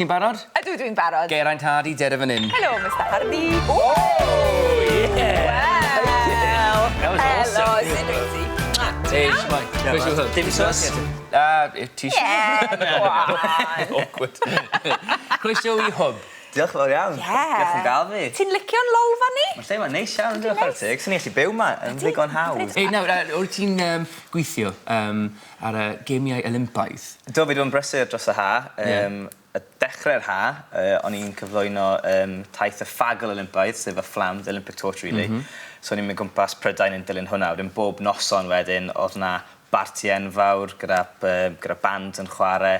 Ti'n barod? Ydw, dwi'n barod. Geraint Hardy, dere fan hyn. Helo, Mr Hardy. Oh, yeah! Wel, That was helo, awesome. sut wyt ti? Hey, shwmae? Croeso i Dim sws. Ti eisiau? Yeah, go on. Awkward. Croeso i Hwb. Diolch yn fawr iawn. Yeah. Diolch am gael fi. Ti'n licio'n lolfa ni? Mae'r lle yma'n neis iawn, diolch chwarae teg. Swn i allu byw 'ma yn ddigon hawdd. Ei, nawr, uh, wyt ti'n um, gweithio um, ar y Gemiau Olympaidd? Do, fi wedi bod yn brysur dros y ha. Um, yeah. Y dechrau'r ha, uh, o'n i'n cyflwyno um, taith y ffagl Olympaidd, sef y fflam, the Olympic Torch Relay. Mm -hmm. So o'n i'n mynd gwmpas Prydain yn dilyn hwnna. Wedyn bob noson wedyn, oedd na barti enfawr gyda, uh, gyda band yn chwarae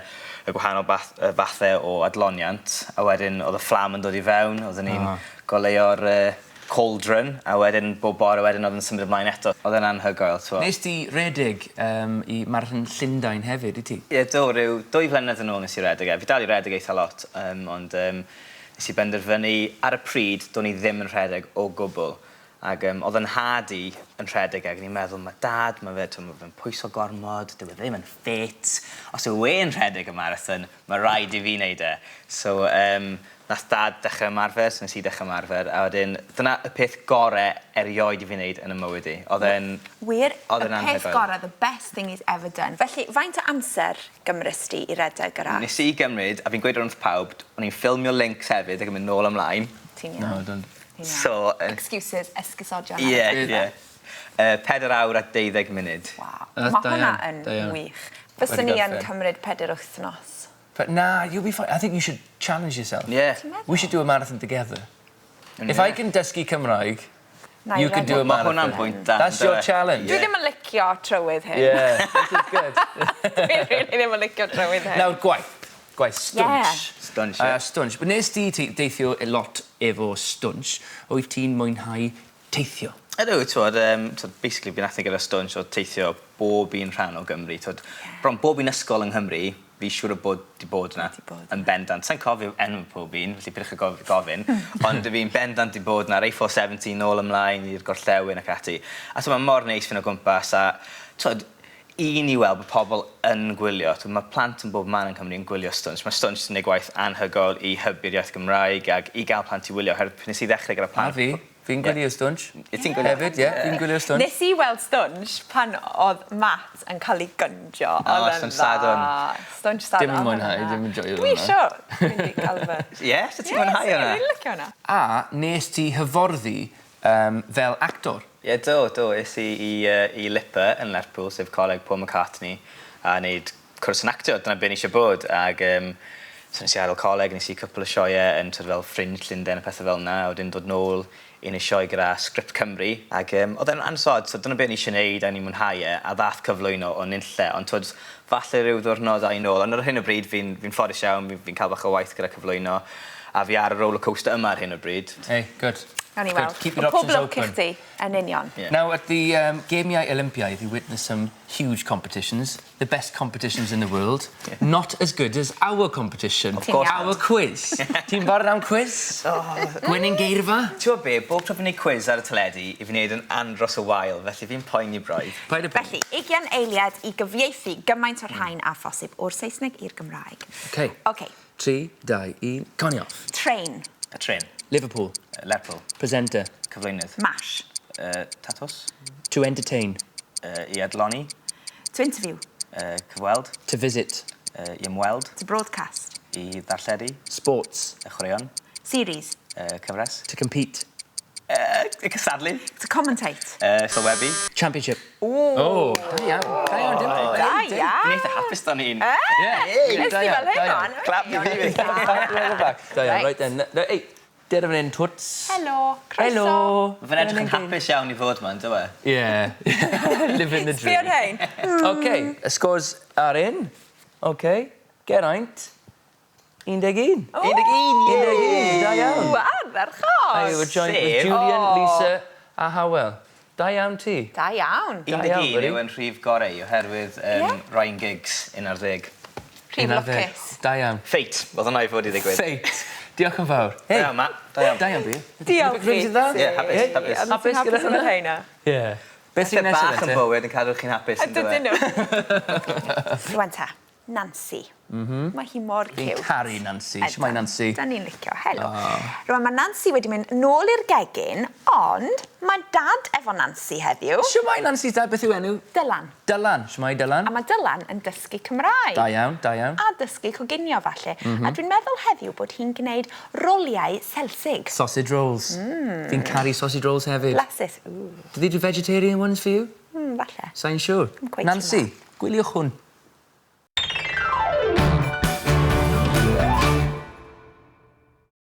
y gwahanol bath, uh, fathau o adloniant. A wedyn oedd y fflam yn dod i fewn, oedden ni'n ah. goleuo'r uh, cauldron, a wedyn bob bore wedyn oedd yn symud ymlaen eto. Oedd e'n anhygoel, t'mo'. Nes di redeg um, i Marathon Llundain hefyd, i ti? Ie, yeah, do, rhyw 2 flynedd yn ôl nes i redeg e. Fi dal i redeg eitha lot, ond nes i benderfynu ar y pryd, do'n i ddim yn rhedeg o gwbl. Ac oedd yn nhad i yn rhedeg ac o'n i'n meddwl, mae dad, mae fe, mae fe'n pwyso gormod, dyw e ddim yn ffit. Os yw e'n rhedeg y marathon, mae rhaid i fi wneud e. So, nath dad dechrau ymarfer, so nes i dechrau ymarfer, a wedyn, dyna y peth gore erioed i fi wneud yn y mywyd i. Oedd e'n Wir, y Oedd e'n peth anhygoel. gorau, the best thing he's ever done. Felly, faint o amser gymrys di i redeg yr ras? Nes i gymryd, a fi'n gweud wrth pawb, o'n i'n ffilmio links hefyd ac yn mynd nôl ymlaen. Ti'n iawn. No, don't. Ti'n iawn. So, Excuses, esgusodion. Ie. 4 awr a 12 munud. Waw. That's Mae da hwnna iawn, yn da iawn. wych. Fyswn ni yn gorffen. cymryd 4 wythnos. But nah, you'll be fine. I think you should challenge yourself. Yeah. We should do a marathon together. If I can dysgu Cymraeg, Na i you can do a redeg. Mae marathon. hwnna'n bwynt da. That's your yndyfe? challenge. Dwi ddim yn licio trywydd hyn. Yeah, this is good. Dwi really ddim yn licio trywydd hyn. Nawr, gwaith. Gwaith, stwnsh. Yeah. Stwnsh, ie. Stwnsh. But nes di deithio a lot efo stwnsh. Wyt ti'n mwynhau teithio? Ydw, t'wod, t'wod, basically, fi nath ni gyda Stwnsh o teithio bob un rhan o Gymru. T'wod, bron bob un ysgol yng Nghymru, fi siŵr o bod di bod yna. Di bod Yn bendant. Sa'n cofio enw pob un, felly pidwch â gofyn. Ond fi'n bendant di bod yna, ar A470 nôl ymlaen i'r gorllewin ac ati. A so mae mor neis fynd o gwmpas a, t'wod, un i weld bod pobl yn gwylio. T'wod, mae plant yn bob man yn Cymru yn gwylio Stwnsh. Mae Stwnsh yn gwneud gwaith anhygoel i hybu'r iaith Gymraeg ac i gael plant i wylio. Oherwydd nes i ddechrau gyda A plant. fi. Fi'n gwylio Stwnsh. Wyt ti'n gwylio? Hefyd, ie. Fi'n gwylio Stwnsh. Nes i weld Stwnsh pan oedd Matt yn cael ei gynjo. O, Oedd e'n Stwnsh Sadwrn. dda. Stwnsh Sadwrn. Dim yn oedd mwynhau, hwnna. dim yn joio Dwi hwnna. isio mynd i cael fy. Ie, so ti'n mwynhau hwnna? Ie, dwi'n licio hwnna. A nes ti hyforddi fel actor? Ie, do. Es i LIPA yn Lerpwl, sef Coleg Paul McCartney, a wneud cwrs yn actio. Dyna be ni eisiau bod. Ac so nes i adael coleg, nes i cwpl o sioeau yn sort of fel Fringe Llundain a pethau fel yna, a wedyn dod nôl i wneud sioe gyda Sgript Cymru. Ac oedd e'n ansod, so dyna be ni eisiau wneud a ni'n mwynhau e, a ddath cyflwyno o nunlle. Ond twyd, falle rhyw ddwrnod a'i nôl. Ond ar hyn o bryd, fi'n fi ffodus iawn, fi'n fi cael bach o waith gyda cyflwyno, a fi ar y roller coaster yma ar hyn o bryd. Hey, good. Gawn ni Good. weld. Keep your Pob options lwc i open. chdi, yn union. Yeah. Now, at the Gemiau Olympaidd, you witnessed some huge competitions, the best competitions in the world. Not as good as our competition. Of course. Our quiz. Ti'n barod am quiz? Oh. Gwenyn geirfa? Ti'n gwybod be, bob tro fi'n neud quiz ar y teledu, i fi'n neud yn andros o wael, felly fi'n poeni braidd. Paid â Felly, 20 eiliad i gyfieithu gymaint o'r rhain a phosib o'r Saesneg i'r Gymraeg. Okay. OK, 3, 2, 1, con off. Train, Y tren, Liverpool. Lerpwl, Presenter. Cyflwynydd, mash, tatws, To entertain. I adloni, to interview, cyfweld, To visit. I ymweld, to broadcast, i ddarlledu, Sports. Y chwaraeon, series, cyfres, To compete. Cystadlu, to commentate. Sylwebu. Championship. Oh, da iawn. Da iawn, dim. Da iawn. Fi'n eitha hapus dan un. Yeah. Nes Da di iawn, fel da hyn iawn. on. Clap i fi. Pat on the back. Da iawn, Right. right then. No, hey, dere fan hyn, twts. Helo, croeso. Helo. Fe'n edrych yn hapus iawn i fod yma, ynddo e? Yeah. Living the Sbio dream. rhain. Okay, y scores are in. Okay, Geraint, 11. 11, 11, da iawn. Ardderchog. I were joined with Sef- Julian, Oh. Lisa a Howell. Da iawn ti. Da iawn. Da iawn, 11 buddy. yw yn rhif gorau oherwydd Ie. Ryan Giggs, 11. Rhif 11. lwcus. Da iawn. Fate, oedd hwnna i fod i ddigwydd. Fate. Diolch yn fawr. Da iawn, Matt. Da iawn. Da iawn, bi. Diolch Rwy'n i dda? Ie, hapus, hapus. Hapus Hapus gyda gyda hwnna? hynna. Ie. Beth sy'n Pethau nesaf bach yn te? bywyd yn cadw chi'n hapus, yn Dydyn dwi? nhw. Rwan ta. Nansi. Mm -hmm. Mae hi mor Fi'n cute. caru Nansi. Shwmae Nansi? Da ni'n licio, helo. Oh. Rwan mae Nansi wedi mynd nôl i'r gegin, ond mae dad efo Nansi heddiw. Shwmae Nansi, dad, beth yw enw? Dylan. Dylan. Shwmae Dylan? A mae Dylan yn dysgu Cymraeg. Da iawn, da iawn. A dysgu coginio falle. Mm -hmm. A dwi'n meddwl heddiw bod hi'n gwneud roliau selsig. Sausage rolls. Mm. Fi'n caru sausage rolls hefyd. Blasus. Ooh. Do they do vegetarian ones for you? Falle. Sa i'n siŵr. quite Nansi, sure. gwyliwch hwn.